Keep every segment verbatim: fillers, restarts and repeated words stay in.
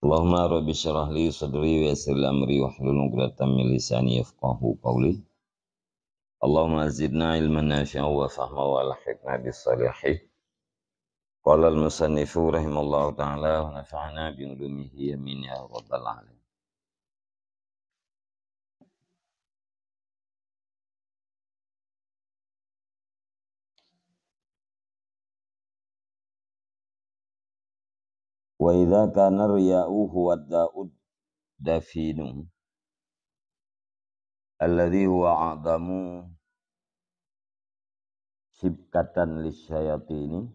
Allahumma rabbi syrah li sadri wa yassir li amri wahlul 'uqdatam min lisani yafqahu qawli. Allahumma zidna ilman nafi'an wa fahma wa alhiqna bis salihin. Qala al-musannifu rahimallahu ta'ala wa nafa'ana bi ulumihi, amin ya rabbal alamin. Wa idza kana riya'u huwa da'ud dafinu alladzi huwa a'zamu syibkatan lisyayatini,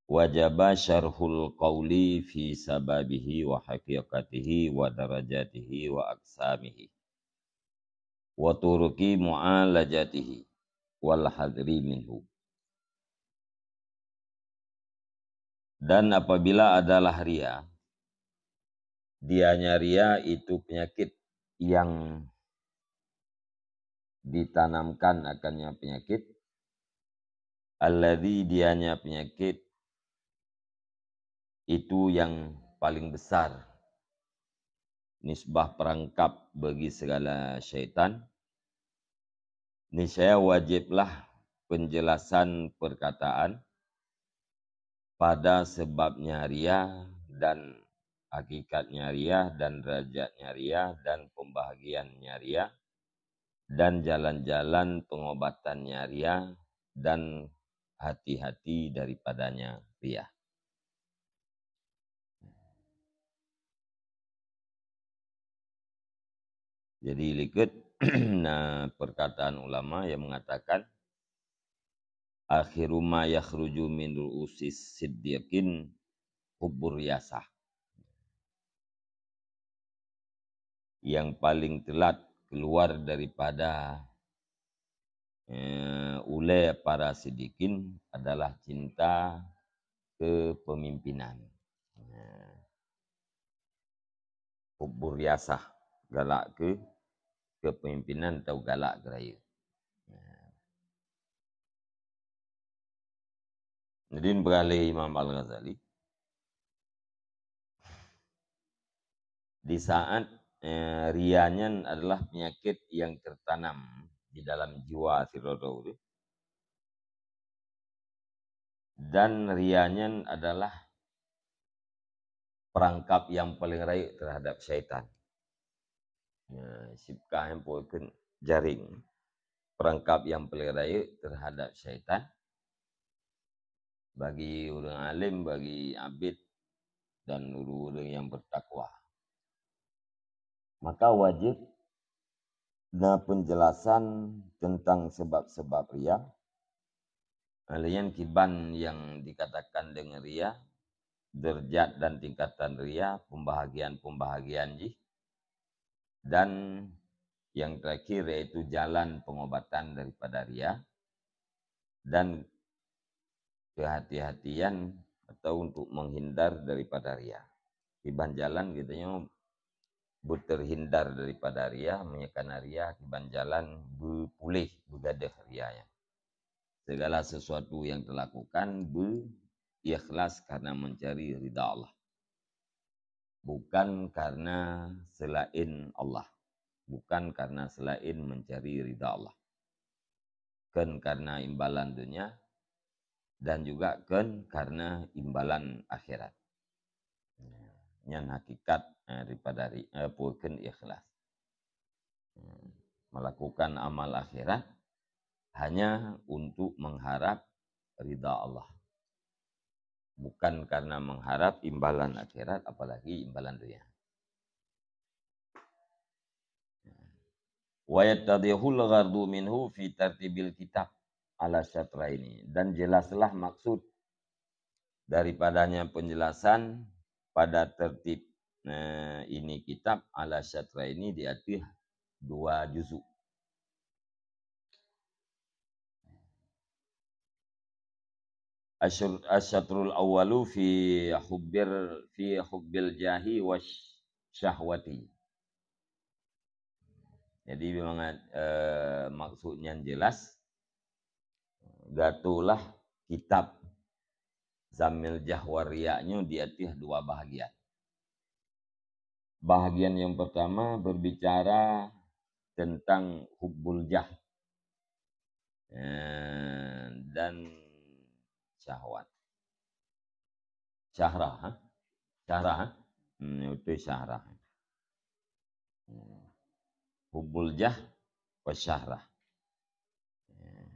wajaba syarhul qauli fi sababihi wa haqiqatihi wa darajatihi wa aqsamihi wa turuqi mu'alajatihi wal hadri minhu. Dan apabila adalah riya, dianya riya itu penyakit yang ditanamkan akannya penyakit, alladzi dianya penyakit itu yang paling besar nisbah perangkap bagi segala syaitan, niscaya wajiblah penjelasan perkataan pada sebabnya riya dan hakikatnya riya dan derajatnya riya dan pembahagiannya riya dan jalan-jalan pengobatannya riya dan hati-hati daripadanya riya. Jadi likot na perkataan ulama yang mengatakan, "Akhiru ma yakhruju min ru'usis siddiqin hubbur riyasah." Yang paling telat keluar daripada, eh, ulée para siddiqin adalah cinta kepemimpinan. Nah, hubbur riyasah, galak keu kepemimpinan atau galak keu rayeuk. Nah. Jadi, peugah lé Imam Al-Ghazali, di saat, eh, riya nyan adalah penyakit yang tertanam di dalam jiwa sidroe-droe tu, dan riya nyan adalah perangkap yang paling rayeuk terhadap syaitan. Ya, sibkah nyang peukeun jaring. Perangkap yang paling rayeuk terhadap syaitan bagi ureuëng alim, bagi abid, dan ureuëng-ureuëng yang bertakwa. Maka wajib na penjelasan tentang sebab-sebab riya. Lalu nyan kiban yang dikatakan dengan riya, derajat dan tingkatan riya, pembahagian-pembahagian jih, dan yang terakhir yaitu jalan pengobatan daripada riya dan kehati-hatian atau untuk menghindar daripada riya. Kiban jalan geutanyoe beuterhindar daripada riya, meunyoe kana riya, kiban jalan beupuléh, beugadôh riya nyan. Segala sesuatu yang terlakukan beu ikhlas karena mencari ridha Allah. Bukan karena selain Allah. Bukan karena selain mencari ridha Allah. Kon karena imbalan dunia dan juga kon karena imbalan akhirat. Nyan hakikat, eh, daripada ri-, eh, peukeun ikhlas. Hmm. Melakukan amal akhirat hanya untuk mengharap ridha Allah. Bukan karena mengharap imbalan akhirat, apalagi imbalan dunia. Wa yattadihul ghardu minhu fi tartibil kitab ala syatraini. Dan jelaslah maksud daripadanya penjelasan pada tertib, eh, ini kitab ala syatraini di atas dua juzuk. Asyur-, asyatrul awwalu fi hubbir, fi hubbil jahi wa syahwati. Jadi, memang, eh, maksud nyan jelas. Gatolah kitab Zamil Jah wa Riya nyoe di ateueh dua bahagian. Bahagian yang pertama berbicara tentang hubbul jah, eh, dan syahwat. Syahrah, ha? Syahrah, ha? Hmm, itu syahrah. Hmm. Hubbul jah wa syahrah. Hmm.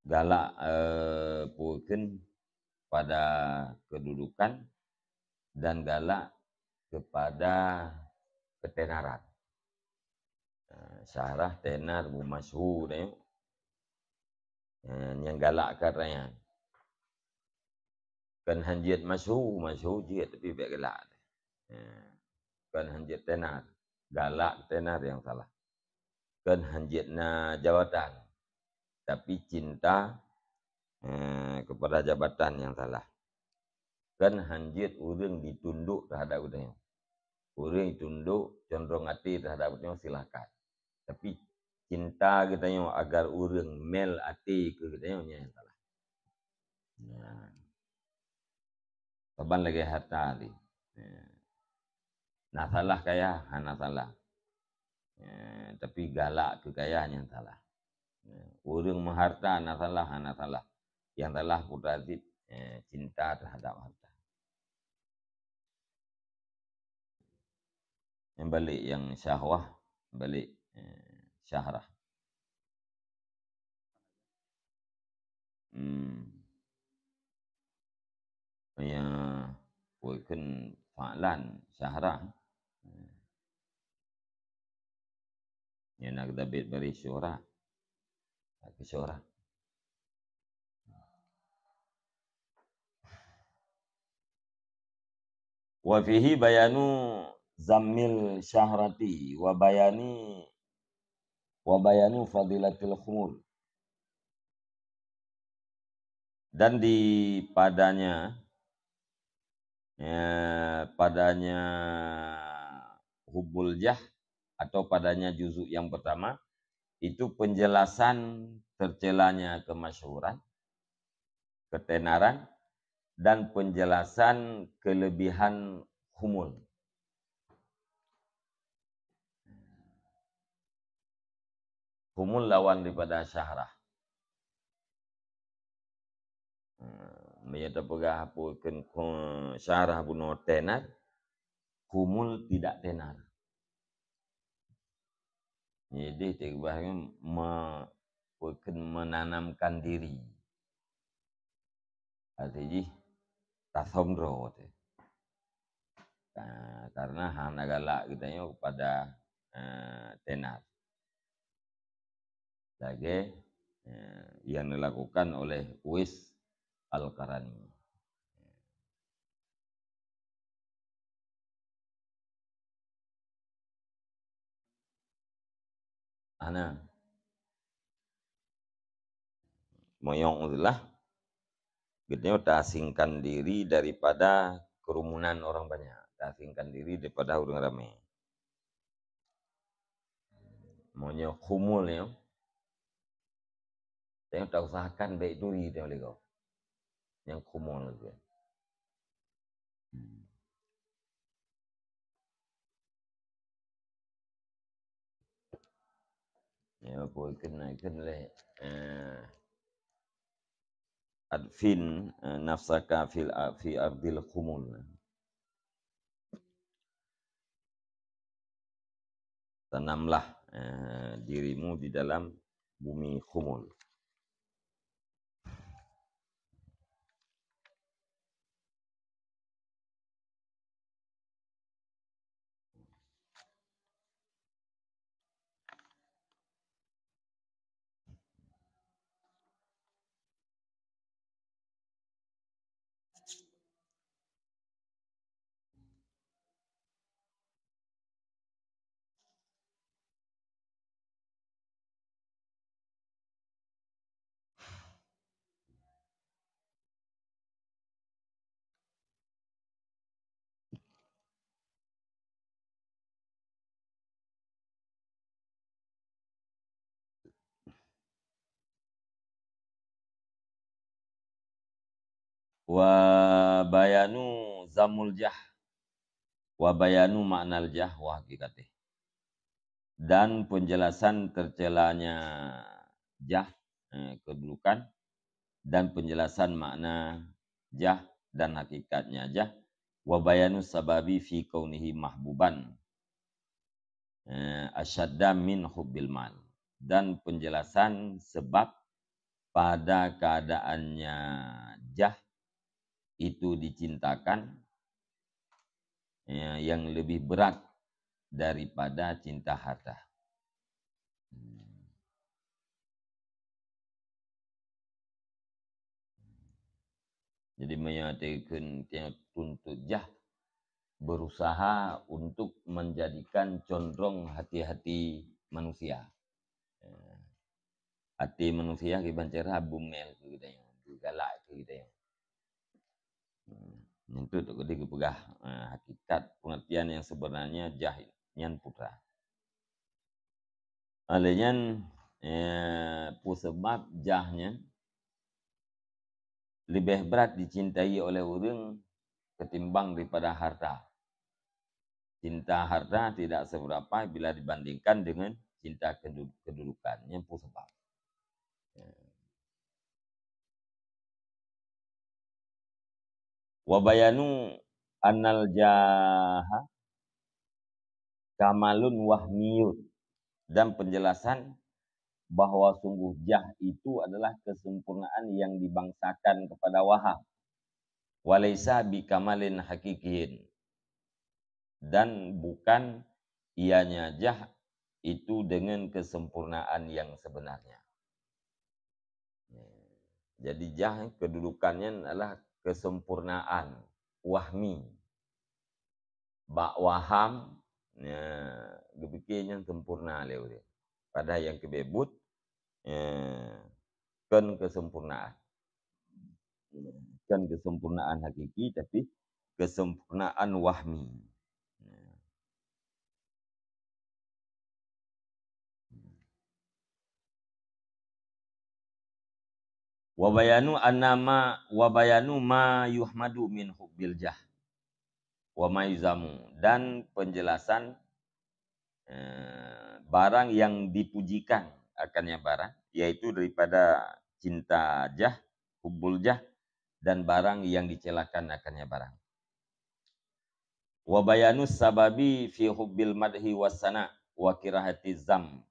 Galak, eh, peue kheun pada kedudukan dan galak kepada ketenaran. Eh, syahrah, tenar, bu masyhur, eh. Eh, nyang galak ka raya. Kon han jeuet masyhur, masyhur jeuet tapi bék galak. Eh, kon han jeuet tenar, galak tenar nyang salah. Kon han jeuet na jabatan, tapi cinta, eh, kepada jabatan nyang salah. Kon han jeuet ureuëng ditundok terhadap geutanyoe. Ureuëng tundok condrong até terhadap geutanyoe, silahkan. Tapi cinta geutanyoe agar ureuëng mel até keu geutanyoe, nyan nyang salah. Nah. Saban lagée harta tadi. Nah. Na salah kaya, hana salah. Eh, tapi galak keu kaya nyang salah. Eh, ureuëng meuharta na salah, hana salah. Nyang salah putra Aziz, eh, cinta terhadap harta. Nyang balik nyang syahwah, balik, eh, syahrah. Hmm. Ya, peue kheun fa'lan syahrah. Ya, nak tabet bari syuhra. Bagi syuhra. Wa fihi bayanu zammil syahrati wa bayani, wa bayanu fadilatil khumul. Dan di padanya, eh, padanya hubbul jah atau padanya juzuk yang pertama, itu penjelasan tercelanya kemasyhuran, ketenaran, dan penjelasan kelebihan khumul. Khumul lawan daripada syahrah. Hmm, meunyoe tapeugah peue kheun khu-, syahrah bunoe tenar, khumul tidak tenar. Jadi, tapeugah nyan me-, peue kheun menanamkan diri. Arti jih, tasöm droe teuh. Ka-, karena hana galak geutanyoe kepada, eh, tenar. Lagée, eh, yang dilakukan oleh Uwais Al-Qarani. Ana. Meunyoe udzulah, geutanyoe taasingkan diri daripada kerumunan orang banyak, taasingkan diri daripada ureuëng ramé. Meunyoe khumul nyoe, tanyoe tausahakan bék turi tanyoe lé gob. Nyang khumul tu. Hmm. Ya, peue kheun, kheun lé, eh, adfin, eh, nafsaka fil a-, fi ardil khumul. Tanamlah, eh, dirimu di dalam bumi khumul. Wa bayanu zamul jah, wa bayanu ma'nal jah wa haqiqatih. Dan penjelasan tercelanya jah, eh, kedudukan, dan penjelasan makna jah dan hakikatnya jah, wa bayanu sababi fi kaunihi mahbuban, eh, asyadda min hubbil mal, dan penjelasan sebab pada keadaannya jah itu dicintakan, ya, yang lebih berat daripada cinta harta. Hmm. Jadi, meunyoe teukeun tiang tuntut jah, berusaha untuk menjadikan condrong hati-hati manusia. Eh, hati manusia kiban cara bumel keu geutanyoe, beugalak keu geutanyoe. Hmm, nyan tu tadi geupeugah, eh, hakikat pengertian yang sebenarnya jah nyan putra. Oleh nyan, eh, peue seubab jah nyan leubeh brat dicintai oleh ureuëng ketimbang daripada harta. Cinta harta tidak seberapa bila dibandingkan dengan cinta kedu-, kedudukan. Nyan peue seubab. Ya. Wa bayanu annal jaha kamalun wahmiyun, dan penjelasan bahwa sungguh jah itu adalah kesempurnaan yang dibangsakan kepada waham, walaisa bikamalin hakikiyin, dan bukan ianya jah itu dengan kesempurnaan yang sebenarnya. Jadi, jah kedudukannya adalah kesempurnaan wahmi. Bak waham, ya, geupike nyan sempurna lé ureuëng. Padahai nyang keubeubeuet, ya, kon kesempurnaan. Kon kesempurnaan hakiki, tapi kesempurnaan wahmi. Ya. Wa bayanu anna ma, wa bayanu ma yuhmadu min hubbil jah wa ma yuzamu, dan penjelasan, eh, barang yang dipujikan akannya barang, yaitu daripada cinta jah, hubbul jah, dan barang yang dicelakan akannya barang. Wa bayanu sababi fi hubbil madhi was sana wa kirahati zam.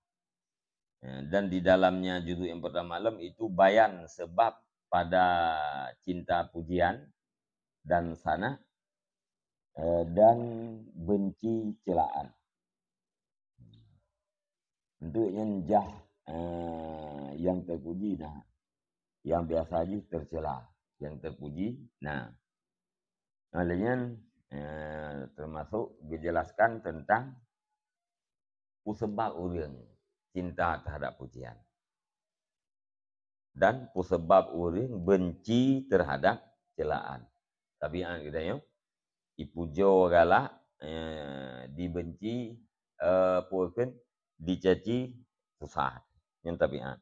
Ya, dan di dalamnya juzuk yang pertama lom itu bayan sebab pada cinta pujian dan sana, eh, dan benci celaan. Untuk nyang jah, eh, nyang terpuji na, nyang biasa jih tercela, nyang terpuji na. Nah, lé nyan, eh, termasuk geujelaskan tentang peue seubab ureuëng cinta terhadap pujian dan peue seubab ureuëng benci terhadap celaan. Tabiat geutanyoe, ipujoe galak, eh, dibenci, eh, peue kheun, dicaci susah. Nyan tabiat.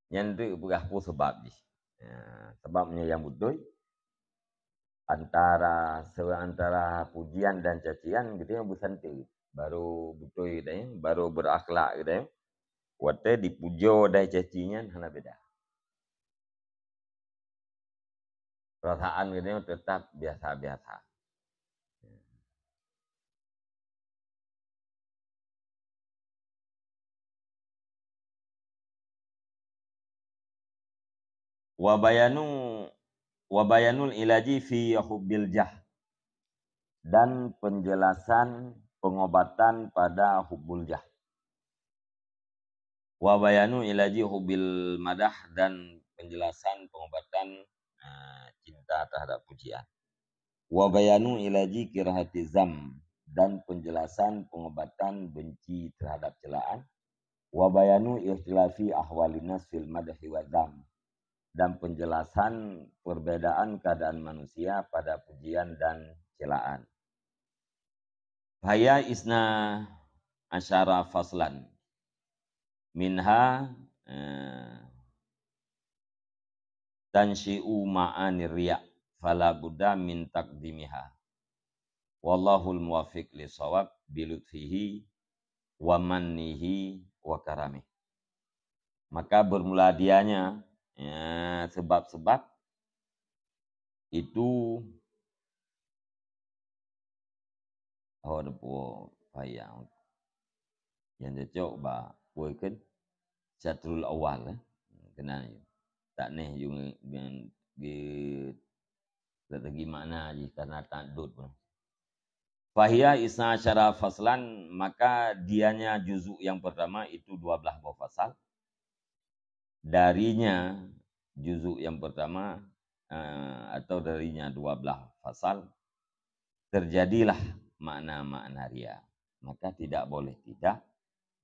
Nyan tu peugah peue seubab jih. Ya, seubab meunyoe nyang beutôi, antara, se-, antara pujian dan cacian, geutanyoe beusanteue. Barô beutôi geutanyoe, barô beurakhlak geutanyoe. Watée dipujoe dan caci nyan hana beda. Perasaan geutanyoe teutap biasa-biasa. Wa bayanu, wa bayanul ilaji fi hubbil jah, dan penjelasan pengobatan pada hubbul jah. Wa bayanu ilaji hubbil madah, dan penjelasan pengobatan, eh, cinta terhadap pujian. Wa bayanu ilaji kirahati zam, dan penjelasan pengobatan benci terhadap celaan. Wa bayanu ikhtilafi ahwalin nas fil madhi wa zam, dan penjelasan perbedaan keadaan manusia pada pujian dan celaan. Faya isna asyara faslan. Minha, eh, tansyi'u ma'anir riya, fala budda min taqdimiha. Wallahul muwaffiq lishawab bilutfihi wa mannihi wa karamih. Maka bermula dianya, ya, sebab-sebab itu, oh, ada po payah. Nyang cocok bak peue kheun syatrul awal, eh. Keunan yue. Tak neh yue nge-, nge-, ge-, tak teugi makna jih karena ta'addud pun. Fahiya isna asyara faslan, maka dianya juzuk yang pertama itu dua belas boh fasal. Darinya juzuk yang pertama, eh, atau darinya dua belas fasal, terjadilah makna-makna riya. Maka tidak boleh tidak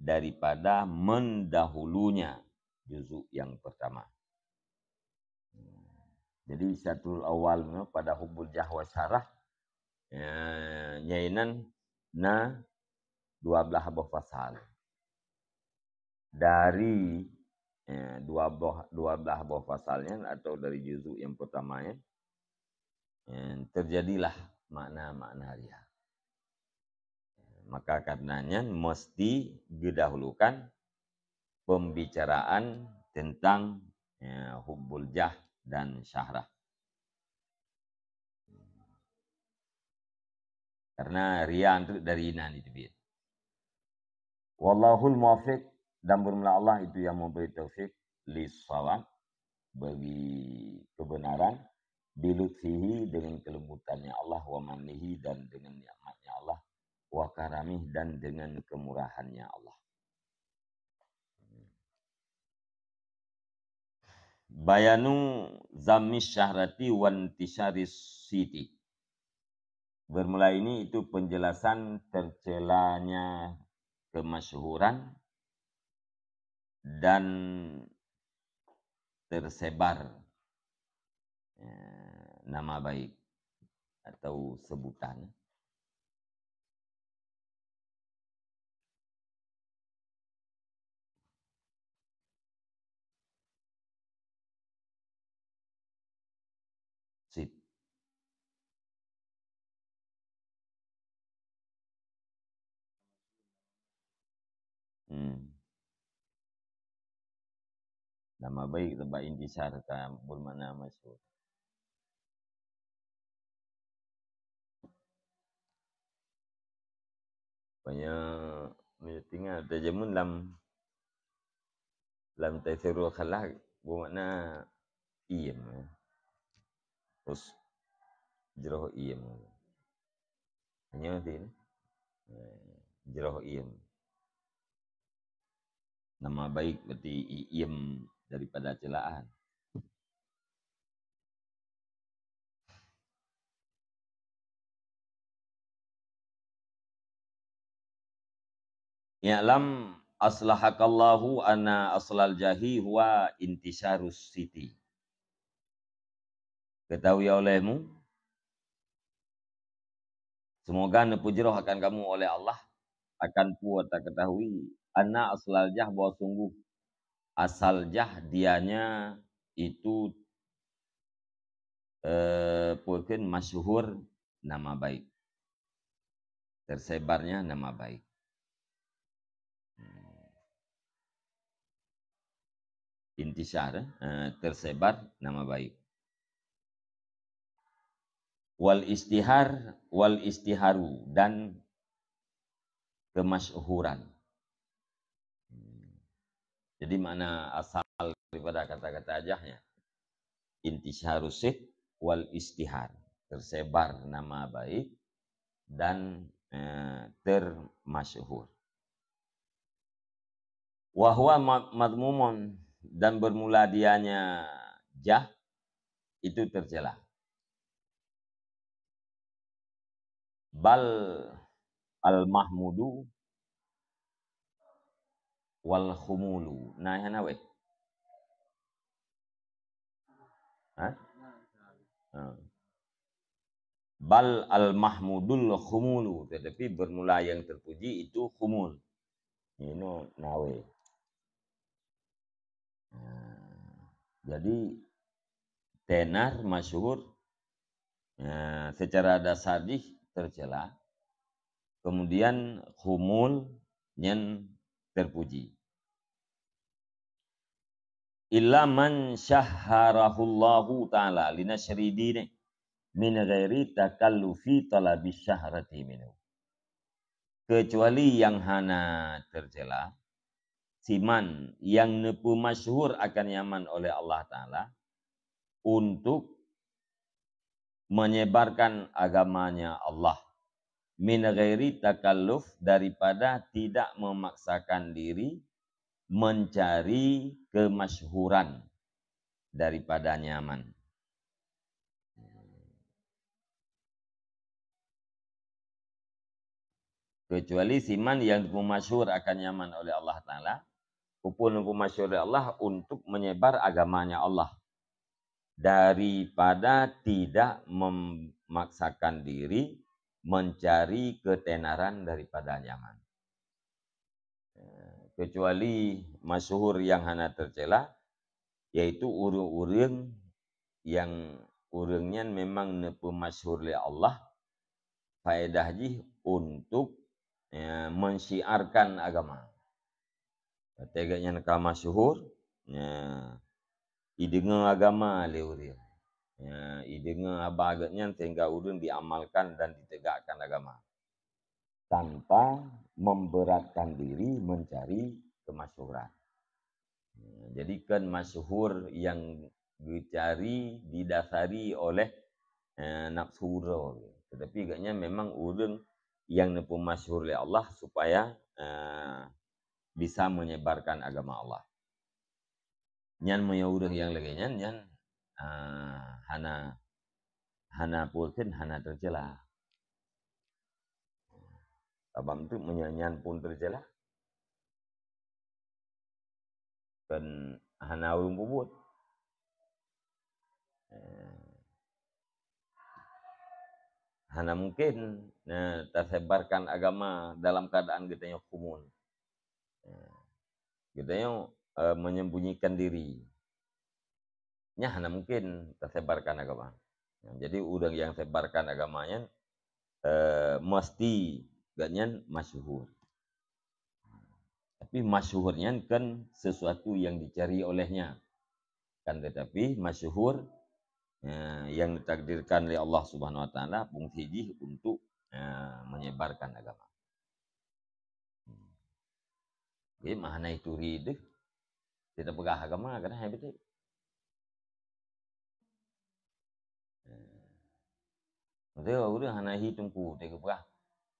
daripada mendahulunya juzuk yang pertama. Jadi syatrul awal nyoe pada hubbul jah wa syarah, ya, nyan na dua belas boh fasal. Dari, ya, dua boh, dua belas boh fasal nyan atau dari juzuk yang pertama nyan, ya, terjadilah makna-makna riya. Maka karena nyan mesti geudahulukan pembicaraan tentang, ya, hubbul jah dan syahrah. Karena riya treuk dari inan jiteubiet. Wallahul muwaffiq, dan bermula Allah itu yang memberi taufik, lishawab, bagi kebenaran, bilutfihi, dengan kelembutannya Allah, wa mannihi, dan dengan nikmatnya Allah, wa karamih, dan dengan kemurahannya Allah. Bayanu zammi syahrati wa intisyaris siti. Bermula ini itu penjelasan tercelanya kemasyhuran dan tersebar, eh, nama baik atau sebutan. Sip. Hmm. Nama baik sebab intisar ka bermakna masyhur. Banyak meunyoe tinggai teujameun lam, lam Taisirul Khalaq, bermakna iem, ya. Terus jroh iem. Nyoe di, eh, jroh iem. Nama baik berarti i-, iem daripada celaan. I'lam aslahakallahu anna aslal jahi huwa intisyarus siti. Ketahui olehmu, semoga neupeujroh akan kamu oleh Allah, akan peue taketahui, anna aslal jah, bahwa sungguh asal jah dianya itu, eh, peue kheun, masyhur, nama baik. Tersebarnya nama baik. Intisyar, eh, tersebar nama baik. Wal istihar, wal istiharu, dan kemasyhuran. Jadi makna asal daripada kata-kata jah nyan, intisyarus sit wal istihar, tersebar nama baik dan, eh, termasyhur. Wa huwa ma-, madhmumun, dan bermula dianya jah itu tercela. Bal al mahmudu wal khumulu. Nah, hana weh. Ha? Ha. Bal al mahmudul khumulu, tetapi bermula yang terpuji itu khumul. Inoe na weh. Ha. Jadi, tenar, masyhur, eh, secara dasar jih tercela, kemudian khumul nyan terpuji. Illa man syahharahullahu ta'ala linasyri dinih min ghairi takallufi talabi syahrati minhu. Kecuali yang hana tercela, siman yang neupeumasyhur akan nyaman oleh Allah Ta'ala untuk menyebarkan agamanya Allah. Min ghairi takalluf, daripada tidak memaksakan diri mencari kemasyhuran daripada nyaman. Kecuali siman yang dipeumashhur akan nyaman oleh Allah Ta'ala, peue neupeumasyhur oleh Allah untuk menyebar agamanya Allah, daripada tidak memaksakan diri mencari ketenaran daripada nyaman. Eh, kecuali masyhur yang hana tercela, yaitu ureuëng-ureuëng yang ureuëng nyan memang neupeumasyhur lé Allah, faedah jih untuk, ya, mensyiarkan agama. Watée geuhnyan ka masyhur, ya, ideungoe agama lé ureuëng. Ya, ideungoe haba geuhnyan sehingga ureuëng diamalkan dan ditegakkan agama tanpa memberatkan diri mencari kemasyhuran. Jadi kan masyhur yang geucari didasari oleh, eh, nafsu droe. Tetapi geuhnyan memang ureuëng yang neupeumasyhur lé Allah supaya, eh, bisa menyebarkan agama Allah. Nyan meunyoe ureuëng nyang lagée nyan, nyan, ah, hana, hana peue kheun, hana teucela. Sabab teuk meunyoe nyan pun teucela, kan hana ureuëng peubuet. Eh, hana mungkin, eh, tasebarkan agama dalam keadaan geutanyoe khumul. Eh, geutanyoe, eh, menyembunyikan diri. Nyan hana mungkin tasebarkan agama. Jadi ureuëng nyang sebarkan agama nyan, eh, mesti geuhnyan masyhur. Tapi masyhur nyan kan sesuatu yang dicari olehnya. Kan tetapi masyhur, eh, yang ditakdirkan oleh Allah Subhanahu Wa Taala fungsi jih untuk, eh, menyebarkan agama. Jadi mah hana ituri deh. Kita peugah agama kan hai betul. Maksudnya ureuëng hana hi teungku, teuka peugah,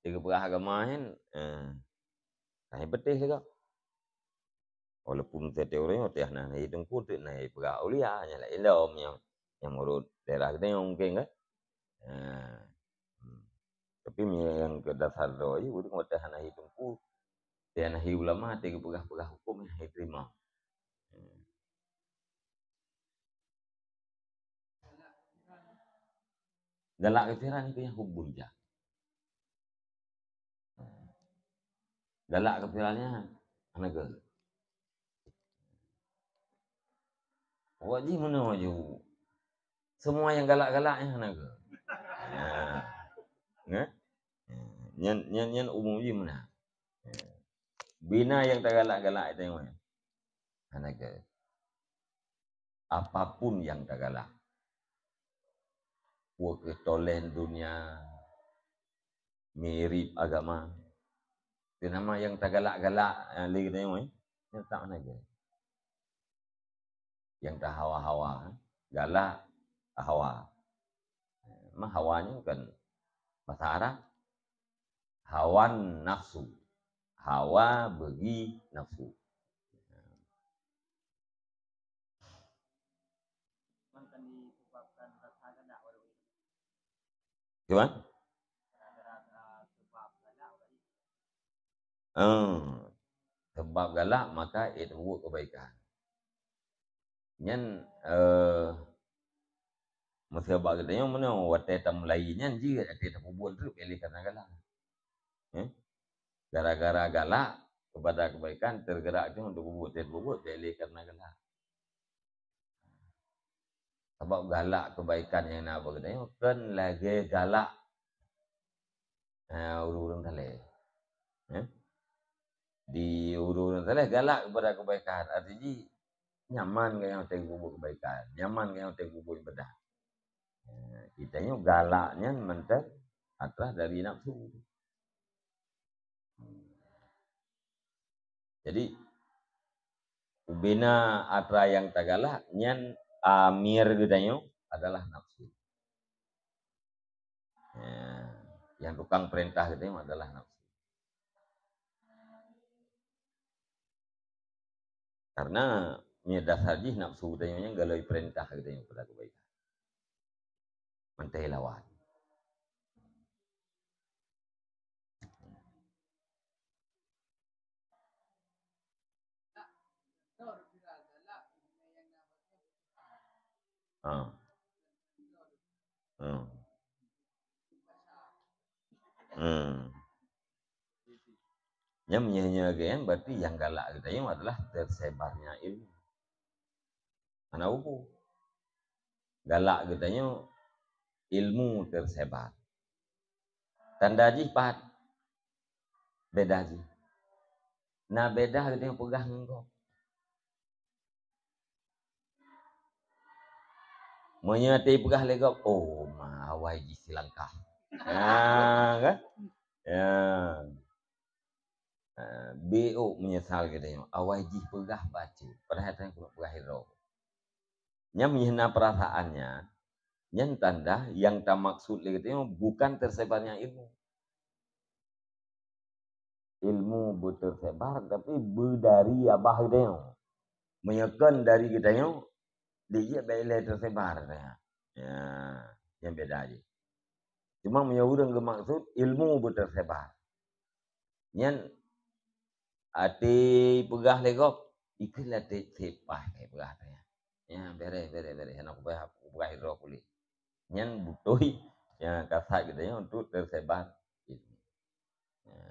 teuka peugah agama nyan, eh, hai beuteh lagak. Walaupun setiap ureuëng watée hana hi teungku teuk na peugah aulia, nyan laén lom nyang, nyang meunurot daerah geutanyoe mungkin kan. Eh, hmm. Tapi nyang keu dasar droe, ureuëng watée hana hi teungku, watée hana hi ulama, teuka peugah-peugah huköm nyang hai terima. Hmm. Galak keu pikiran itu nyang hubbul jah. Galak keu pikirannya hana geuh. Awak jih meunoe ju. Semua nyang galak-galak nyang hana geuh. Nah. Nah. Nyan, nyan, nyan umum jih meunan. Bina nyang tagalak-galak itu nyang mana? Hana geuh. Apapun nyang tagalak. Peue keuh tolen dunia, mirip agama. Teunama nyang tagalak-galak, eh, lé geutanyoe, eh, nyan tak hana geuh. Nyang tahawa-hawa, eh, galak, hawa. Mah hawa nyan kan bahasa Arab. Hawan nafsu. Hawa bagi nafsu. Gimana? Eh, sebab galak maka ia terbuat kebaikan. Nyan, eh, meusabab geutanyoe meunoe, watée tamulai nyan jih, watée tapeubuet treuk, bèk lé karena galak. Eh? Gara-gara galak kepada kebaikan, tergerak jih untuk peubuet, tapeubuet, bèk lé karena galak. Sabab galak kebaikan nyang na bak geutanyoe kon lagèe galak, eh, ureueng-ureueng saleh. Eh? Di ureueng-ureueng saleh galak kepada kebaikan, arti jih nyaman geutanyoe watèe peubuet kebaikan, nyaman geutanyoe watèe peubuet ibadah. Eh, geutanyoe galak nyan mantong atra dari nafsu. Jadi, ubena atra nyang tagalak nyan amir geutanyoe adalah nafsu. Ya, nyang tukang peurintah geutanyoe adalah nafsu. Karena meunyoe dasar jih nafsu geutanyoe nyan galak peurintah geutanyoe keupada kebaikan. Mantong lawan. Ha. Ha. Hmm. Nyan meunyoe nyan, berarti nyang galak geutanyoe adalah tersebarnya ilmu. Hana upu. Galak geutanyoe ilmu tersebar. Tanda jih pat? Beda jih. Na beda geutanyoe peugah ngon gob. Meunyoe teupeugah lé gob, "Oh, ma awai jih silangkah." Ya, kan? Ya. Ah, beuôk meunyeusal geutanyoe, awai jih peugah bacut, padahai tanyoe keuneuk peugah sidroe. Nyan meunyoe na peurasaan nyan, nyan tanda nyang tamaksud lé geutanyoe bukan tersebarnya ilmu. Ilmu beutersebar, tapi beudari babah geutanyoe. Meunyoe kon dari geutanyoe, dijak bèk ilèe tersebar. Ya, nyan beda jih. Cuma meunyoe ureueng geumaksud ilmu beutersebar. Nyan até peugah lé gob, ikheun até sipah lé peugah tanya. Ya, bereh, bereh, bereh. Hana kupeugah, kupeugah sidroe kulét. Nyan beutôi nyang kasat geutanyoe untuk tersebar ilmu. Ya.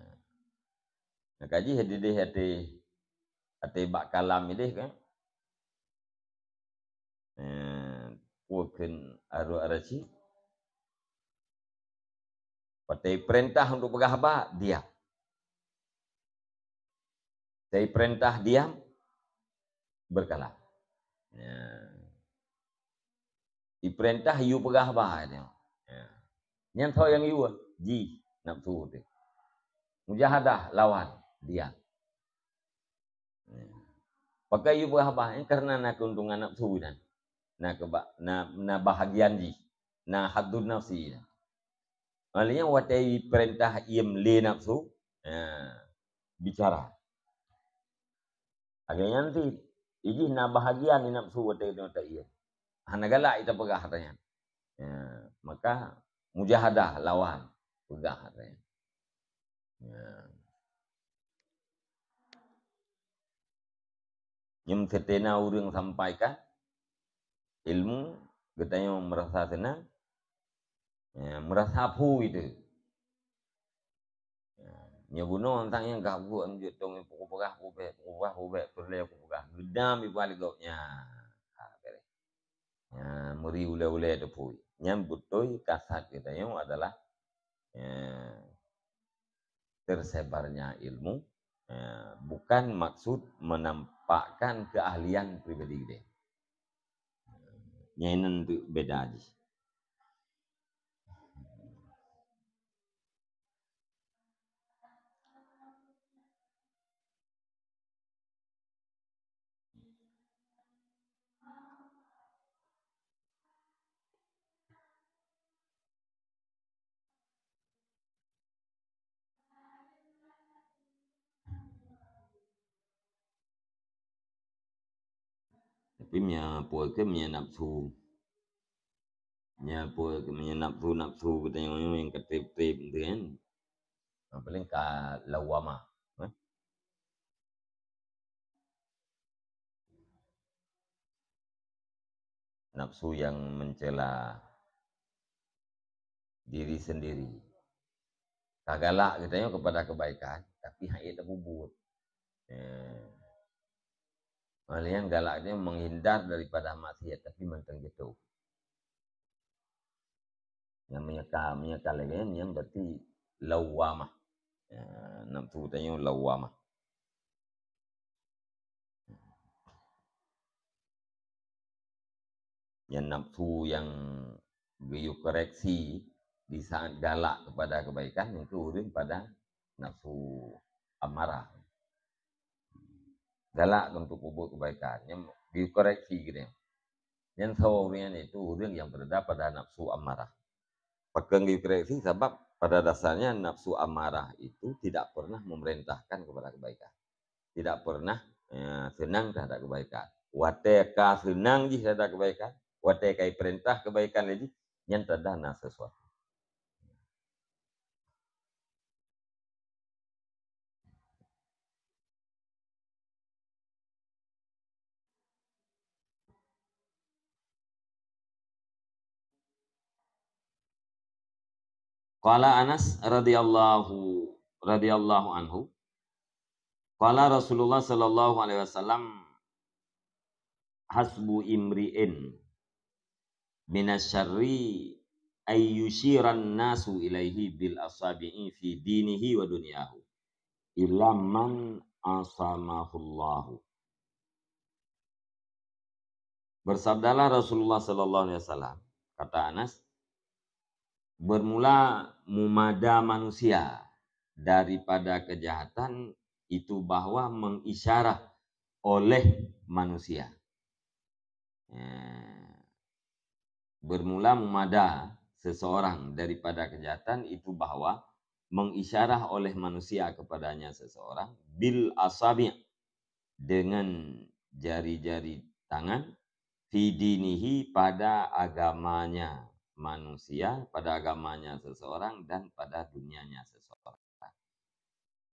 Nah, kaji hadih até, até bak kalam idéh kan. Eh, peue kheun Harun Ar-Rasyid? Watèe peurintah untuk peugah haba, diam. Watèe peurintah diam, berkalam. Ya. Ipeurintah yue peugah haba, ya. Ya. Nyan soe nyang yue? Jih, nafsu teuh. Mujahadah, lawan, diam. Pakon yue peugah haba nyan? Karena na keuntungan nafsu nyan. Na keuba-, na, na bahagian jih. Na haddun nafsi nyan. Maknanya watèe ipeurintah iem lé nafsu, ya, bicara. Lagèe nyan cit, ijih na bahagian di nafsu watèe geutanyoe taiem. Hana galak ita peugah ata nyan. Ya, maka mujahadah lawan peugah ata nyan. Ya. Nyang seutina ureueng sampaikan ilmu, geutanyoe meurasa seunang, ya, meurasa phui teuh. Ya, nyoe bunoe teuntang nyang ka buet anjot tong peupeugah, peupeugah, peupeugah, peupeugah, peureulèe peupeugah. Geudam ipalék gobnyan. Ha, bereh. Ya, meuri ulèe-ulèe teuphui. Nyan beutôi kasat geutanyoe adalah, ya, tersebarnya ilmu, ya, bukan maksud menampakkan keahlian pribadi geutanyoe. Nyan nyan tu beda jih. Tapi meunyoe peue kheun, meunyoe nafsu, meunyoe peue kheun, meunyoe nafsu-nafsu geutanyoe nyang ka treb-treb tu kan, paléng ka lawwamah, eh? Nafsu yang mencela diri sendiri. Ka galak geutanyoe kepada kebaikan, tapi hana tapeubuet. Eh. Maknanya galak nyan menghindar daripada maksiat, tapi mantong jatuh. Nyang meunyeukal, meunyeukal lagée nyan, nyan berarti lawwamah. Ya, nafsu tanyoe lawwamah. Nyan nafsu nyang geuyue koreksi di saat galak kepada kebaikan, nyan keuh ureuëng pada nafsu amarah. Galak untuk peubuet kebaikan, nyan geuyue koreksi geutanyoe. Nyan saboh ureuëng nyan, yaitu ureuëng nyang beurada pada nafsu amarah. Pakon geuyue koreksi? Sabab pada dasarnya nafsu amarah itu tidak pernah memerintahkan kepada kebaikan. Tidak pernah, eh, seunang terhadap kebaikan. Watée ka seunang jih terhadap kebaikan, watée ka jipeurintah kebaikan lé jih, nyan tanda na sesuatu. Qala Anas radhiyallahu, radhiyallahu anhu, qala Rasulullah sallallahu alaihi wasallam, "Hasbu imri'in minasyarri ayyushiran nasu ilaihi bil asabi'i fi dinihi wa dunyahu, illa man asamahullahu." Bersabdalah Rasulullah sallallahu alaihi wasallam, kata Anas, bermula mumada manusia daripada kejahatan itu bahwa mengisyarah oleh manusia. Eh, bermula mumada seseorang daripada kejahatan itu bahwa mengisyarah oleh manusia kepadanya seseorang bil asabi', dengan jari-jari tangan, fi dinihi, pada agamanya manusia, pada agamanya seseorang, dan pada dunianya seseorang.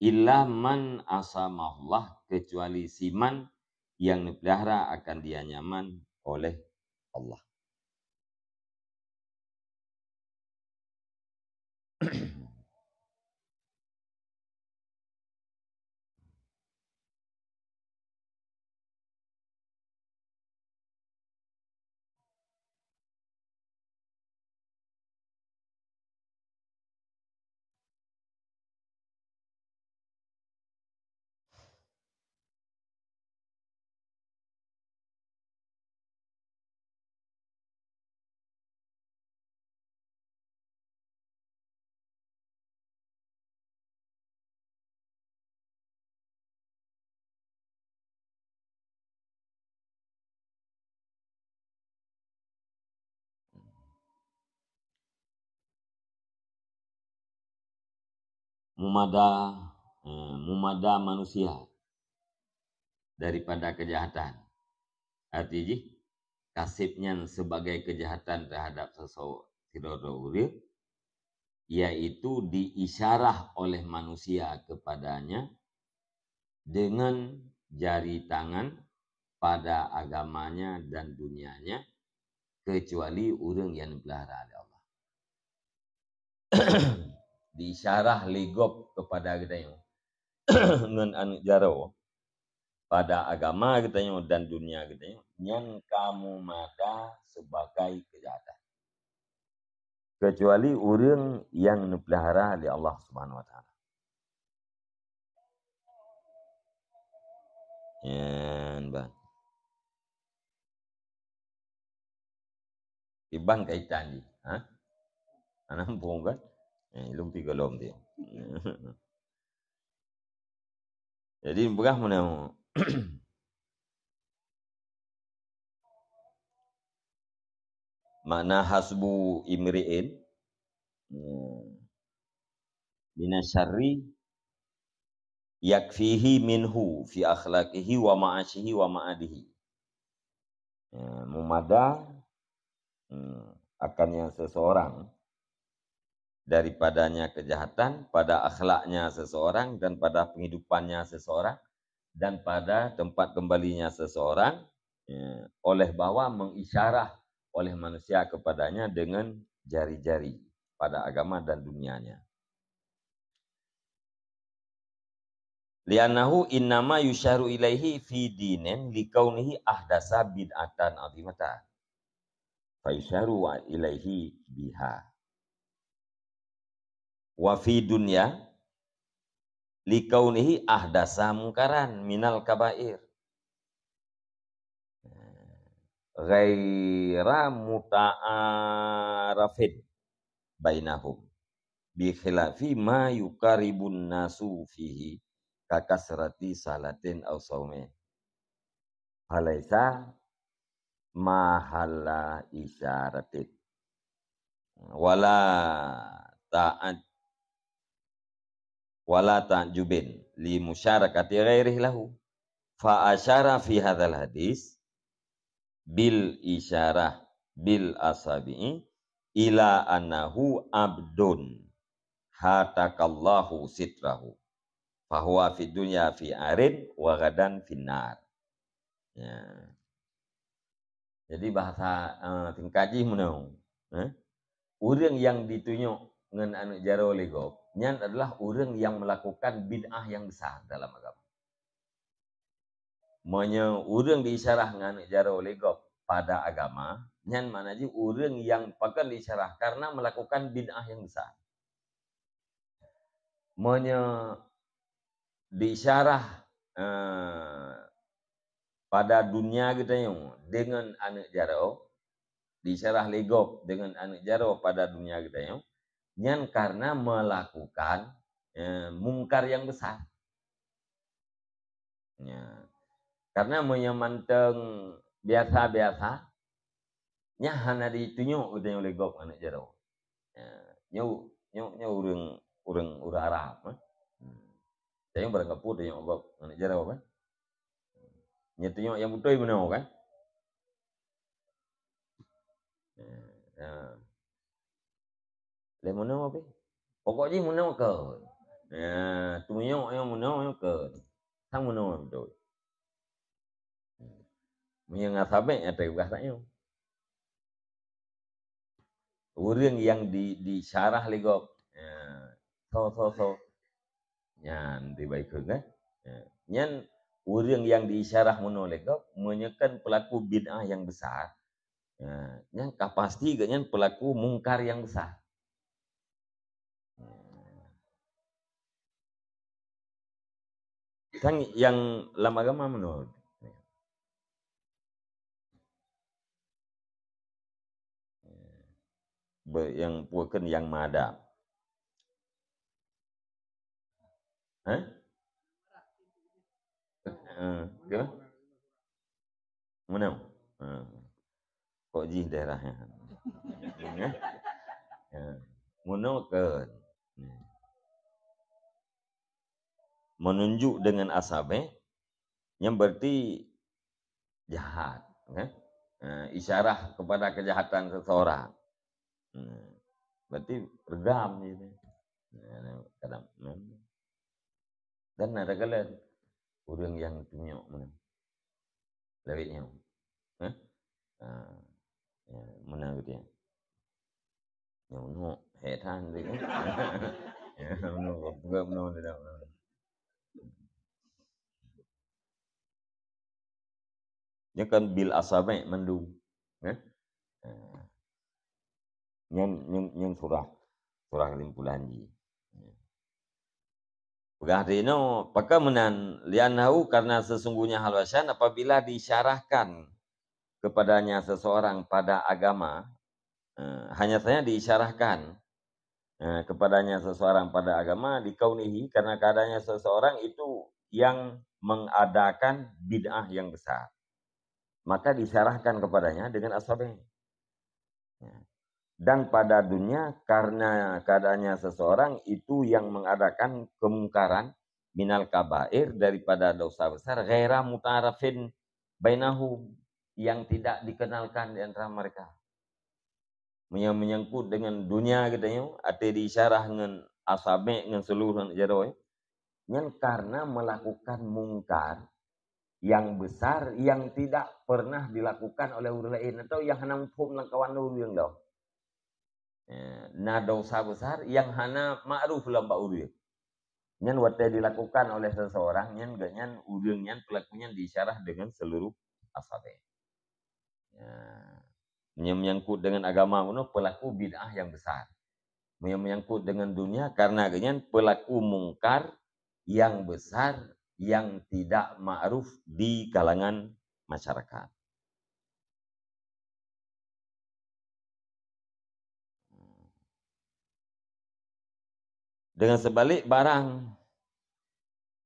Illa man asamahullah, kecuali si man yang neupelihara akan dia nyan man oleh Allah. Mumada, eh, mumada manusia daripada kejahatan. Arti jih, kaseb nyan sebagai kejahatan terhadap sesu-, sidroe ureuëng, yaitu diisyarah oleh manusia kepadanya dengan jari tangan pada agamanya dan dunianya, kecuali ureuëng nyang neupeulara lé Allah. Diisyarah lé gob kepada geutanyoe ngon aneuëk jaroe pada agama geutanyoe dan dunia geutanyoe, nyan ka mumada sebagai kejahatan. Kecuali ureuëng nyang neupeulara lé Allah Subhanahu Wa Taala. Nyan ban. Iban kaitan jih, ha? Hana muphom kan? Eh, lom pi gohlom dia. Jadi, peugah meunan. Makna hasbu imri'in, hmm, minasyarri yakfihi minhu fi akhlaqihi wa ma'asyihi wa ma'adihi. Ya, mumada, hmm, akan yang seseorang daripadanya kejahatan pada akhlaknya seseorang dan pada penghidupannya seseorang dan pada tempat kembalinya seseorang, ya, oleh bahwa mengisyarah oleh manusia kepadanya dengan jari-jari pada agama dan dunianya. Li'annahu innama yusyaru ilaihi fi dinin likaunihi ahdasa bid'atan azimatan. Fa yusyaru ilaihi biha. Wa fi dunya likaunihi ahdasa mungkaran minal kabair ghaira muta'arafin bainahum, bi khilafi ma yuqaribun nasu fihi ka kasrati salatin aw saumin. Falaisa mahalla isyaratin. Wala ta'at, wala ta'jubin li musyarakati ghairih lahu. Fa asyara fi hadzal hadis bil isyarah bil asabi'i ila annahu abdun hatakallahu sitrahu. Fahuwa fid dunya fi arin wa ghadan finnar. Ya. Jadi bahasa, eh, singkat jih meunoe, eh? Ureuëng nyang ditunyok ngon aneuëk jaroe lé gob, nyan adalah ureuëng nyang melakukan bid'ah nyang besar dalam agama. Meunyoe ureuëng diisyarah ngon aneuëk jaroe lé gob pada agama, nyan makna jih ureuëng nyang pakon diisyarah karena melakukan bid'ah nyang besar. Meunyoe diisyarah, eh, pada dunia geutanyoe deungon aneuëk jaroe, diisyarah lé gob deungon aneuëk jaroe pada dunia geutanyoe, nyan karena melakukan, eh, mungkar nyang besar. Ya. Karena meunyoe mantong biasa-biasa, nyan hana ditunyok geutanyoe lé gob aneuëk jaroe. Ya. Nyoe, nyoe, nyoe ureuëng, ureuëng, ureuëng Arab, eh. Hmm. Tanyoe barangkapeue tunyok gob aneuëk jaroe, kan? Nyoe tunyok nyang beutôi meunoe, kan? Ya. Lé meunoe pih. Pokok jih meunoe kön. Ya, tunyok nyang meunoe nyoe kön. Sang meunoe beutôi. Meunyoe ngon sabek, ya, teugas tanyoe. Ureuëng nyang di, diisyarah lé gob. Ya, so, so, so. Nyan dibai kön, kan? Ya. Nyan ureuëng nyang diisyarah meunoe lé gob, meunyoe kan pelaku bid'ah nyang besar, ya, nyan ka pasti geuh nyan pelaku mungkar nyang besar. Kan nyang lam agama meunoe. Be-, nyang peue kön nyang mada. Hah? Eh, ke? Meunoe? Eh. Kok jih daerah nyan? Eh? Eh. Meunoe kön. Menunjuk dengan asabek, nyan berarti jahat, kan? Eh, isyarah kepada kejahatan seseorang. Hmm. Berarti redam je tu. Nah, kadang, hmm. Dan ada kala ureuëng nyang tunyok meunan. Lawét nyoe. Hah? Ah. Ya, meunan gitu ya. Nyoe, nyoe, hék that tu. Ya, meunan, peugah meunan, meunan. Nyoe kan bil asabek mandum. Eh? Ah. Nyan, nyan, nyan surah, surah kesimpulan jih. Peugah di inoe, pakon meunan, li'annahu, karena sesungguhnya hal bahwasanya apabila diisyarahkan kepadanya seseorang pada agama, eh, hanya saja diisyarahkan, eh, kepadanya seseorang pada agama, likaunihi, karena keadaannya seseorang itu yang mengadakan bid'ah yang besar. Maka diisyarahkan kepadanya dengan asabek. Ya. Dan pada dunia, karena keadaannya seseorang itu yang mengadakan kemungkaran minal kabair, daripada dosa besar, ghaira mutarafin bainahum, yang tidak dikenalkan di antara mereka. Meunyo-, menyangkut dengan dunia geutanyoe, até diisyarah ngon asabek ngon seluruh jaroe, nyan karena melakukan mungkar yang besar yang tidak pernah dilakukan oleh ureuëng laén atau yang hana muphom lam kawan ureuëng lom. Eh, na dosa besar yang hana makruf lam bak ureuëng. Nyan watée dilakukan oleh seseorang, nyan geuh nyan ureuëng nyan pelaku nyan diisyarah dengan seluruh asabek. Ya. Meunyo-, menyangkut dengan agama bunoe, pelaku bid'ah yang besar. Meunyo menyangkut dengan dunia, karena geuhnyan pelaku mungkar yang besar yang tidak ma'ruf di kalangan masyarakat. Dengan sebalik, barang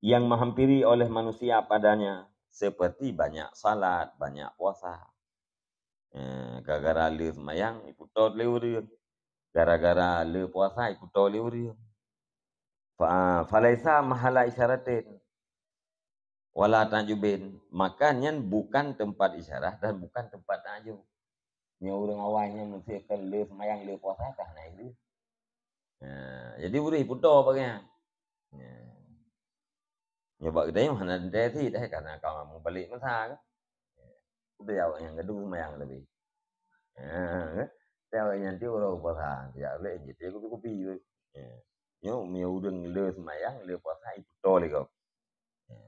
yang menghampiri oleh manusia padanya, seperti banyak salat, banyak puasa. Eh, gara-gara le seumayang, iputô lé ureuëng. Gara-gara le puasa, iputô lé ureuëng. Fa-, falaisa mahala isyaratin wala ta'jubin. Maka nyan bukan tempat isyarah dan bukan tempat ta'jub. Nyoe ureuëng awai nyan meusti kon le seumayang, le puasa, ka hana ureuëng. Ha, jadi ureuëng iputô bagai nyan. Ha. Nyoe bak geutanyoe hana teuntèe sit, eh, karena ka mubalek masa kan. Udah awak nyang gadoh seumayang leubeh. Ha, kan? Tapi awak nyan ti uroe puasa, jak lé jih, dia kupi-kupi. Ya. Nyoe, nyoe ureuëng le seumayang, le puasa, iputô lé gob. Ya.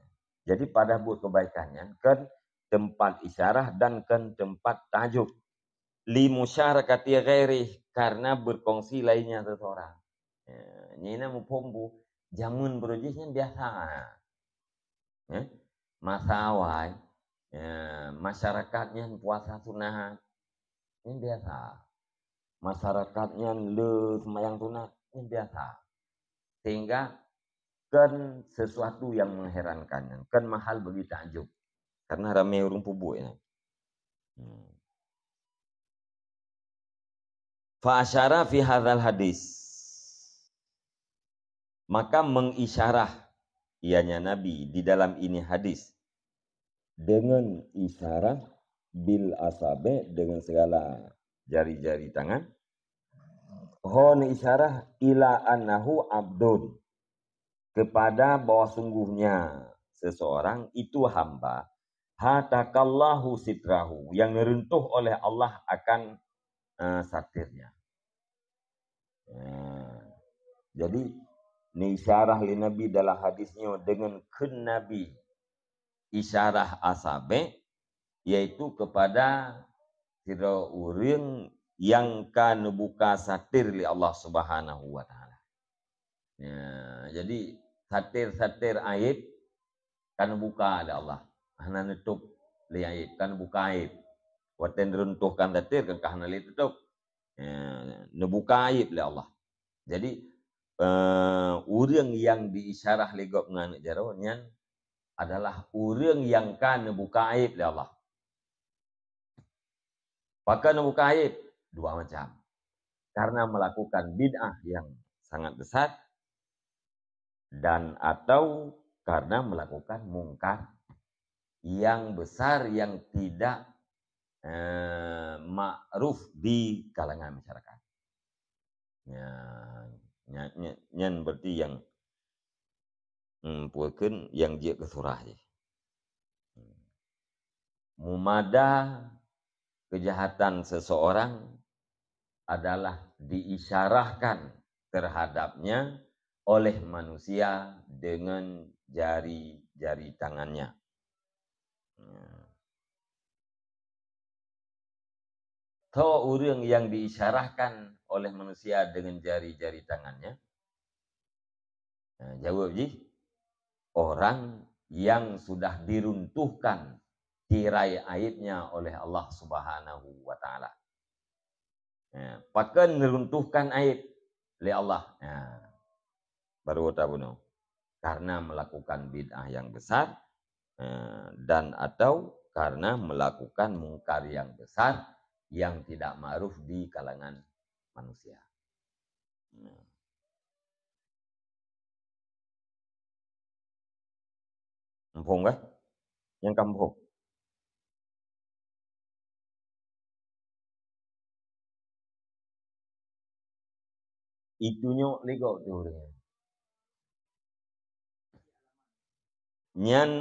Jadi pada buet kebaikan nyan kan tempat isyarah dan kan tempat ta'jub. Li musyarakati ghairih, karena berkongsi lainnya seseorang. Ya, nyan na muphom bu, jameun beurujih nyan biasa. Eh? Masa awai, ya, masyarakat nyan puasa sunat. Nyan biasa. Masyarakat nyan le seumayang sunat. Nyan biasa. Sehingga kan sesuatu yang mengherankan, kan mahal bagi takjub. Karena ramé ureuëng peubuet nyan. Hmm. Fa asyara fi hadzal hadis. Maka mengisyarah, ianya Nabi, di dalam ini hadis, dengan isyarah bil asabi, dengan segala jari-jari tangan. Ho isyarah ila annahu abdun, kepada bahwa sungguhnya seseorang itu hamba, hatakallahu sitrahu, yang neruntuh oleh Allah akan, eh, satirnya. Eh, jadi, neuisyarah lé Nabi dalam hadis nyoe deungon kheun Nabi isyarah asabe, yaitu kepada sidroe ureuëng nyang ka neubuka satir lé Allah Subhanahu wa Taala. Ya, jadi satir-satir aib ka neubuka lé Allah. Hana neutôb lé aib, ka neubuka aib. Watée neuruntuhkan satir kan ka hana lé teutôb. Ya, neubuka aib lé Allah. Jadi, eh, ureuëng nyang diisyarah lé gob ngon aneuk jaroe nyan adalah ureuëng nyang ka neubuka aib lé Allah. Pakon neubuka aib? Dua macam. Karena melakukan bid'ah yang sangat besar dan atau karena melakukan mungkar yang besar yang tidak, eh, ma'ruf di kalangan masyarakat. Nya, nya, nya, nyan berarti yang, hmm, peukeun nyang jeuet keu surah jih. Mumada kejahatan seseorang adalah diisyarahkan terhadapnya oleh manusia dengan jari-jari tangannya. Ya. Tho ureuëng nyang diisyarahkan oleh manusia dengan jari-jari tangannya? Nah, jaweueb jih, orang yang sudah diruntuhkan tirai aibnya oleh Allah Subhanahu wa Taala. Ya, pakon neuruntuhkan aib lé Allah? Ya, baru tabunoe. Karena melakukan bid'ah yang besar, eh, dan atau karena melakukan mungkar yang besar yang tidak ma'ruf di kalangan manusia. Nah. Muphom kah? Nyang ka muphom? Itunyok lé gob tu ureuëng nyan. Nyan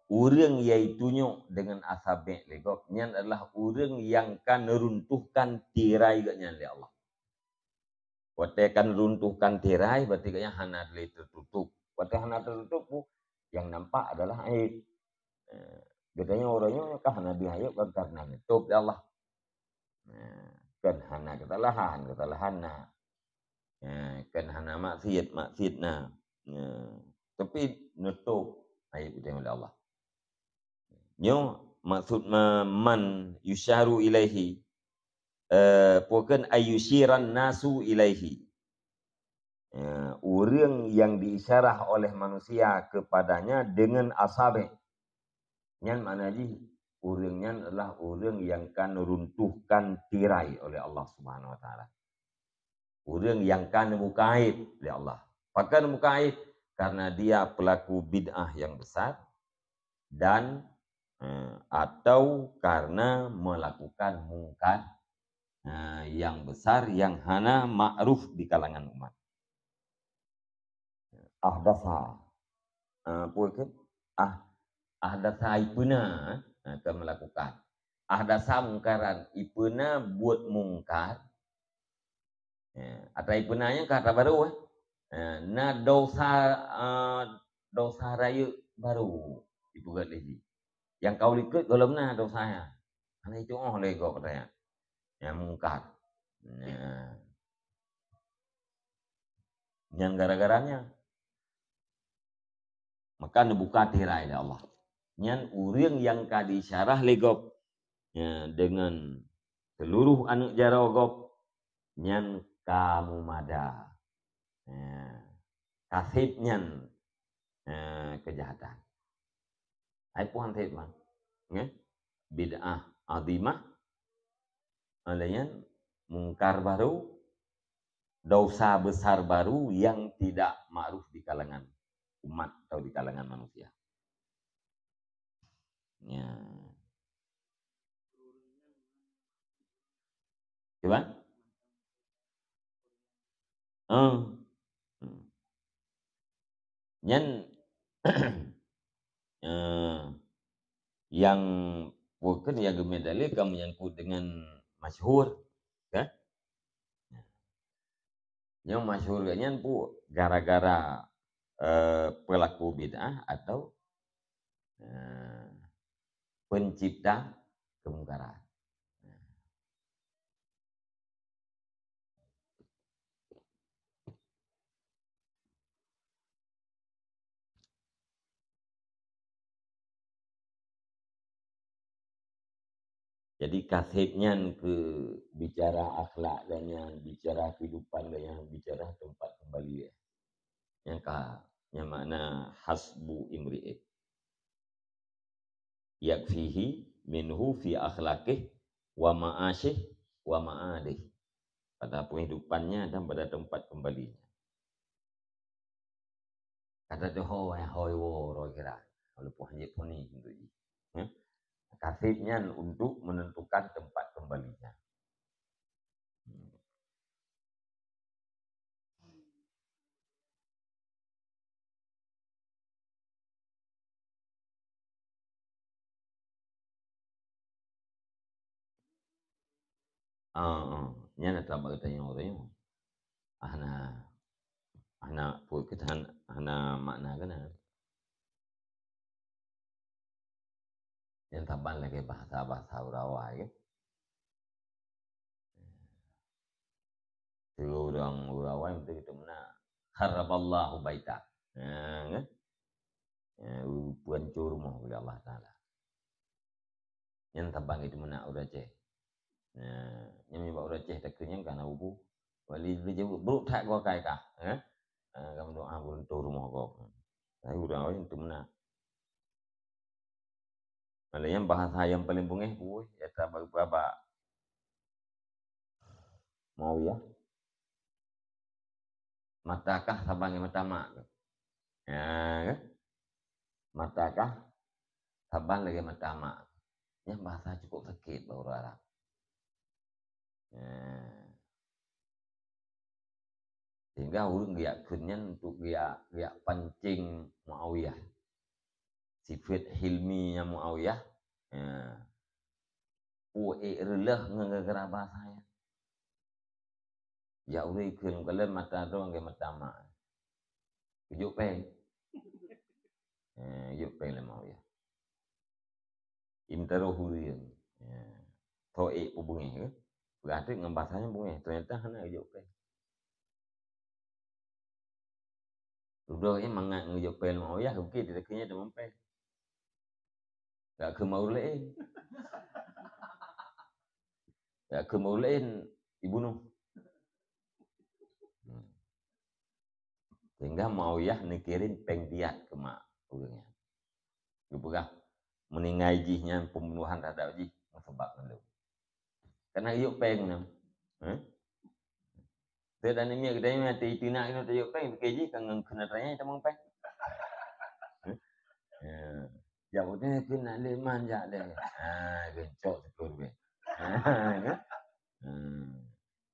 ureuëng nyang itunyok deungon asabe lé gob, nyan adalah ureuëng nyang ka neuruntuhkan tirai geuhnyan lé Allah. Watée ka neuruntuhkan tirai, berarti geuhnyan hana lé teututup. Watée hana teututup, nyang nampak adalah aib. Eh, geutanyoe uroe nyoe ka hana deuh aib kan karena neutôb lé Allah. Nah, kan hana keusalahan, keusalahan na. Eh, kan hana maksiat, maksiat na. Ya. Tapi neutôp aib geutanyoe lé Allah. Nyoe maksud ma-, man yusyaru ilaihi, eh, pokon ayyusyiran nasu ilaihi. Ya, ureuëng yang diisyarah oleh manusia kepadanya dengan asabe. Nyan makna jih, ureuëng nyan adalah ureuëng yang ka neuruntuhkan tirai oleh Allah Subhanahu wa Taala. Ureuëng yang ka neubuka aib lé Allah. Pakon neubuka aib? Karena dia pelaku bid'ah yang besar dan, eh, atau karena melakukan mungkar, eh, yang besar yang hana makruf di kalangan umat. Ahdasa. Eh, apa ke? Ah, ahdasa ipeuna, eh, ka melakukan. Ahdasa mungkaran, ipeuna buet mungkar. Ya, ata ipeuna nyan ka ata baru, eh. Eh, na dosa, eh, dosa rayeuk baru ipeugét lé jih. Nyang ka likot gohlom na dosa nyan. Hana jitu'oh lé gob ata nyan. Nyang mungkar. Nah. Nyan gara-gara nyan. Maka neubuka tirai lé Allah. Nyan ureuëng nyang ka diisyarah lé gob, ya, deungon seluruh aneuëk jaroe gob, nyan ka mumada. Ya, ka sép nyan, ya, keujahatan. Hai puhan sép, bang. Nggih? Bid'ah azimah, laén nyan mungkar baru, dosa besar baru yang tidak makruf di kalangan umat atau di kalangan manusia. Ya. Cuba? Eh. Hmm. Nyan, eh, nyang bukan nyang geumedali ka menyangkut dengan masyhur, kan? Nyang masyhur nyan pu gara-gara, eh, pelaku bid'ah atau, eh, pencipta kemungkaran. Jadi, ka sép nyan keu bicara akhlak geuh nyan, bicara kehidupan geuh nyan, bicara tempat kembali geuh nyan. Nyang ka, nyang makna hasbu imri'in. Yakfihi minhu fi akhlaqih wa ma'asyih wa ma'adih. Pada penghidupannya dan pada tempat kembalinya. Kata tu ho, eh, hoi wo, roh kira. Walaupun hanya puni untuk ji. Ya? Ka sép nyan untuk menentukan tempat kembalinya. Ah, ah. Nyan ata bak geutanyoe-tanyoe. Hana, hana pue keutan, hana makna keunan. Nyan saban lagèe bahasa-bahasa ureueng awai, kan? Sigoe ureueng, ureueng awai meuteumeunak, "Kharaballahu baitak." Nah, kan? Ya, geuhanco rumoh oleh Allah Taala. Nyan saban geuteumeunak ureueng Aceh. Nah, nyan nibak ureueng Aceh takheun nyan ka na bubu. Wali jeuet brok that goe akai kah, eh? Ah, ka meudoa geuhanco rumoh gob. Tapi ureueng awai teumeunak. Malah nyan bahasa nyang paleng beungéh, bui, ya, tabak-babak. Muawiyah. Mata kah saban lagèe mata mak. Ya, kan? Mata kah saban lagèe mata mak. Nyan bahasa cukup sakét bak ureueng Arab. Ya. Sehingga ureueng geujak kheun nyan untuk geujak, geujak pancing Muawiyah. Sifat hilminya Muawiyah, ya. Pu ék reuloh ngon gara-gara bahasa nyan. Jak ureueng kheun, kalon mata droe ngon mata mak. Kujok péng. Eh, jok péng lé Muawiyah. Imtaroh ureueng. Ya. Tho ék peubeungéh ke? Peugah teuk ngon bahasa nyan beungéh, ternyata hana jok péng. Dudoe nyan mangat ngon jok péng Muawiyah, bukét di keuh nyan teuma péng. Gak keu mau laén. Gak keu mau laén dibunoh. Hmm. Sehingga Muawiyah neukirém péng diat keu mak ureuëng nyan. Geupeugah, meuninggai jih nyan pembunuhan terhadap jih, meusabab ngon lôn. Kana yôk péng nyan. Hah? Teu dan miet geutanyoe nyang teuitina inoe tayôk péng, pike jih ka ngon keuneuk tanyai tamong péng. Hah? Ya. Jak utai keu nak lé man jak lé. Ha, geucok sepuluh ribèe. Ha, kan? Hmm.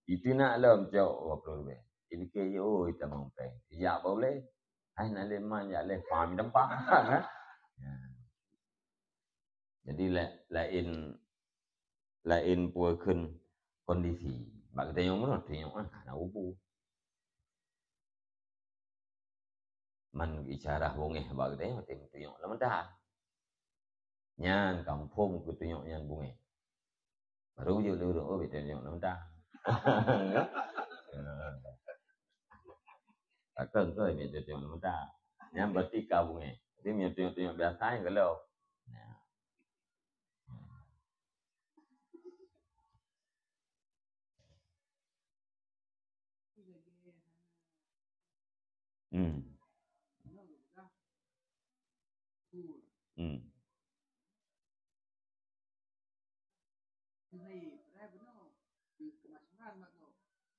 Itu nak lom cok dua puluh ribèe. Jadi ke yo tamong péng. Jak boleh. Hai nak lé man jak lé pam dempah. Ha. Jadi la-, lain, lain pue kheun kondisi. Bak geutanyoe meunoe, tanyoe ah, hana ubu. Man isyarah bungéh bak geutanyoe, watèe meutunyok lam mata. Nyan confirm keu tunyok nyan bungéh. Baru jeuet lé ureueng, oh, bèk tunyok lam mata. Takon keu bèk tunyok lam mata. Nyan berarti ka bungéh. Jadi, meunyo tunyok-tunyok biasa nyan ka lom. Nah. Hmm. Hmm.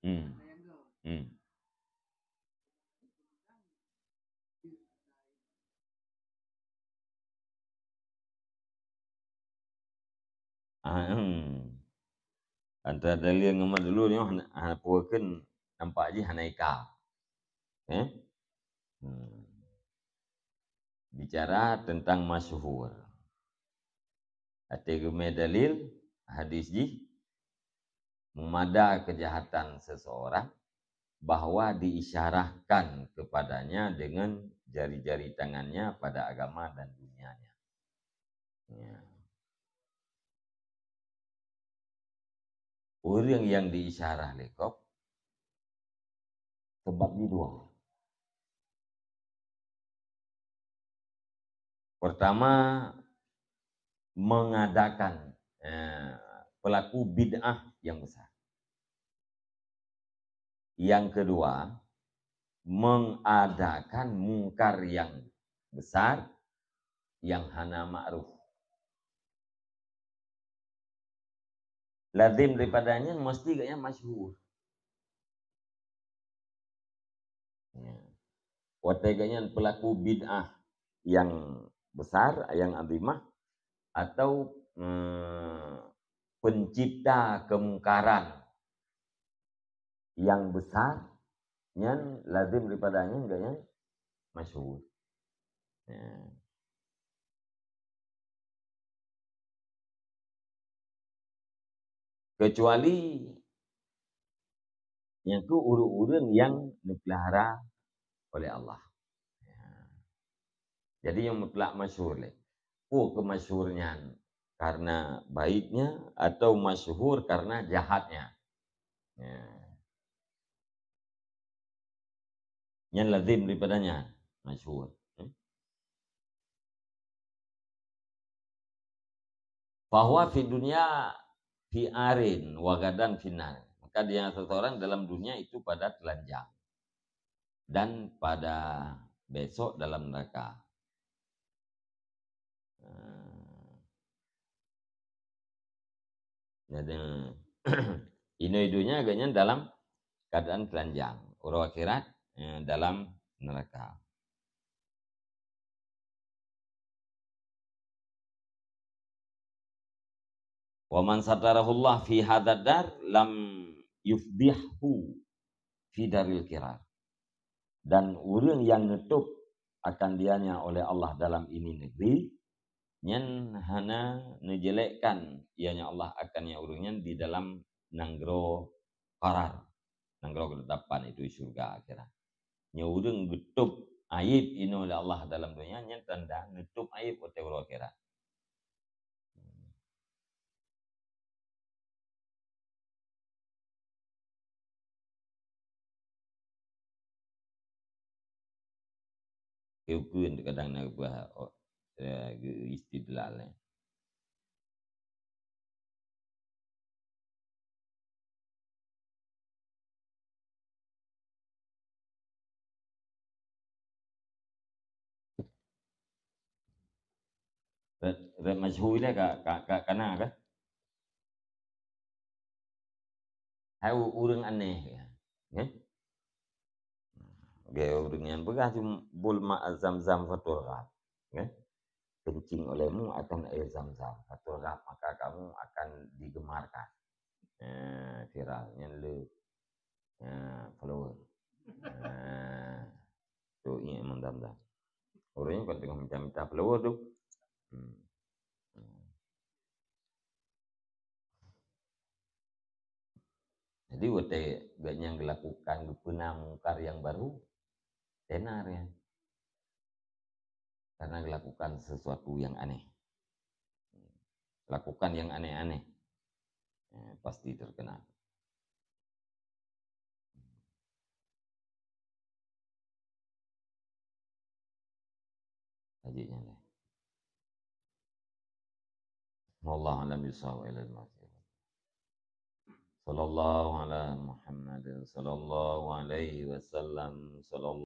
Hmm. Hmm. Ah, hmm. Antara dalil ngon madlul nyoe hana, hana peue kheun nampak jih hana ika. Eh? Hmm. Bicara tentang masyhur. Watèe geumé dalil, hadis jih, memada kejahatan seseorang bahwa diisyarahkan kepadanya dengan jari-jari tangannya pada agama dan dunianya. Ya. Ureueng nyang diisyarah lé gob, sabab jih dua. Pertama, mengadakan, eh, pelaku bid'ah yang besar. Yang kedua, mengadakan mungkar yang besar yang hana ma'ruf. Lazim daripada nyan mesti gobnyan masyhur. Ya. Watèe gobnyan pelaku bid'ah yang besar, yang azimah, atau, eh, pencipta kemungkaran yang besar, nyan lazim daripada nyan gobnyan masyhur. Ya. Kecuali nyang keu ureueng-ureueng nyang neupeulihara oleh Allah. Ya. Jadi nyang mutlak masyhur lé. Peue keu masyhur nyan? Karena baiknya atau masyhur karena jahatnya? Ya. Nyan lazim daripada nyan, masyhur. Hmm? Bahwa fi dunya fi arin wa gadan finnar. Maka dia seseorang dalam dunia itu pada telanjang dan pada besok dalam neraka. Jadi, inoe dunia agaknya dalam keadaan telanjang, uroe akhirat, eh, dalam neraka. Wa man satarahullah fi hadzad dar lam yufdihhu fi daril qirar. Dan ureueng nyang neutup akan dianya oleh Allah dalam ini negeri, nyan hana neujelekkan ianya Allah akan nyang ureueng nyan di dalam nanggroe qarar, nanggroe ketetapan, itu syurga akhirat. Nyoe ureueng geutup aib inoe lé Allah dalam donya, nyan tanda neutup aib watèe uroe akhirat. Ukeuen kadang na geupeugah, oh, eh, geu-, istidlal, eh. Rot, rot masyhur lé ka, ka, ka, ka na kah? Hai u-, ureuëng aneh, ya. Nggih? Gaya ureuëng nyan peugah, "Bul ma' Zamzam faturghab." Nggih? "Kencing olehmu akan air Zamzam, faturghab, maka kamu akan digemarkan." Eh, viral. Nyan le, eh, follower. Eh, tu ingat Imam Zamzam. Ureuëng nyan kon teungoh minta-minta follower tu. Hmm. Hmm. Jadi, watée gobnyan geulakukan, geupeuna mungkar nyang barô, tenar nyan. Karena geulakukan sesuatu nyang aneh. Lakukan nyang aneh-aneh, eh, pasti terkenal. Lanjut nyang lain. Wallahu a'lam bishawab, ila al-masih. Sallallahu ala Muhammadin, sallallahu alaihi wasallam, sallallahu